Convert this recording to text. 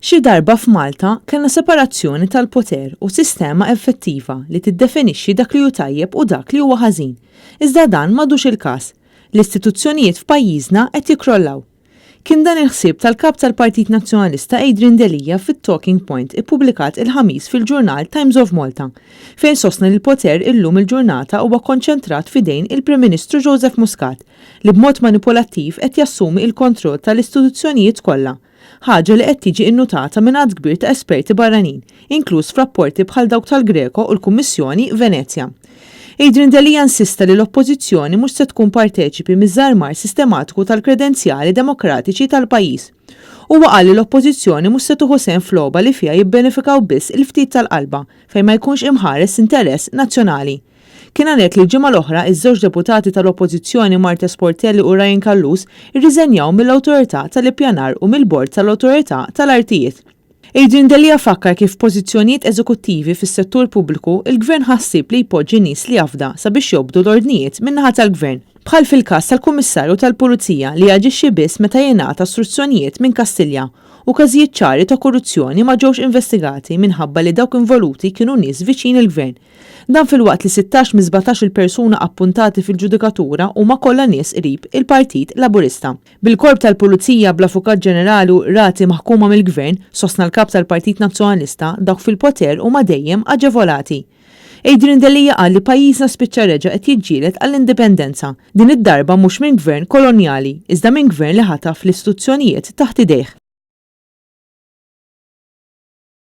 Xi darba f'Malta kellna separazzjoni tal-poter u sistema effettiva li tiddefinixxi dak li hu tajjeb u dak li huwa ħażin. Iżda dan m'għadux il-każ. L-istituzzjonijiet f'pajjiżna qed jikkrollaw. Kien dan il-ħsieb tal-Kap tal-Partit Nazzjonalista Adrian Delia fit-Talking Point ippubblikat il-Ħamis fil-ġurnal Times of Malta, fejn sostna li l-poter illum il-ġurnata huwa konċentrat f'idejn il-Prim Ministru Joseph Muscat li b'mod manipulattiv qed jassumi il-kontroll tal-istituzzjonijiet kollha, ħaġa li qed tiġi innutata minn għadd kbir ta' esperti barranin, inkluż f'rapporti bħal dawk tal-Greco u l-Kummissjoni Venezja. Adrian Delia insista li l-Oppożizzjoni mhux se tkun parteċipi miż-żarmar sistematiku tal-kredenzjali demokratiċi tal-pajjiż. Huwa qal li l-Oppożizzjoni mhux se tieħu sehem f'logħba li fiha jibbenefikaw biss il-ftit tal-qalba fejn ma jkunx imħares interess nazzjonali. Kien għalhekk li l-ġimgħa l-oħra iż-żewġ deputati tal-Oppożizzjoni Marthese Portelli u Ryan Callus irriżenjaw mill-Awtorità tal-Ippjanar u mill-Bord tal-Awtorità tal-Artijiet. Adrian Delia fakkar kif f'pożizzjonijiet eżekuttivi fis-settur pubbliku il-Gvern ħa ħsieb li jpoġġi nies li jafda sabiex jobdu l-ordnijiet min-naħa tal-Gvern. Bħal fil-każ tal-Kummissarju tal-Pulizija li jaġixxi biss meta jingħata struzzjonijiet minn Kastilja u każijiet ċari ta' korruzzjoni ma ġewx investigati minħabba li dawk involuti kienu nies viċin il-Gvern. Dan filwaqt li 16 mis-17-il persuna appuntati fil-ġudikatura huma kollha nies qrib il-Partit Laburista. Bil-Korp tal-Pulizija, bl-Avukat Ġenerali u l-Qrati maħkuma mill-Gvern, sostna l-Kap tal-Partit Nazzjonalista, dawk fil-poter huma dejjem aġevolati. Adrian Delia qal li pajjiżna spiċċa reġa' qed jiġġieled għall-indipendenza, din id-darba mhux minn Gvern kolonjali, iżda minn Gvern li ħataf l-istituzzjonijiet taħt idejh.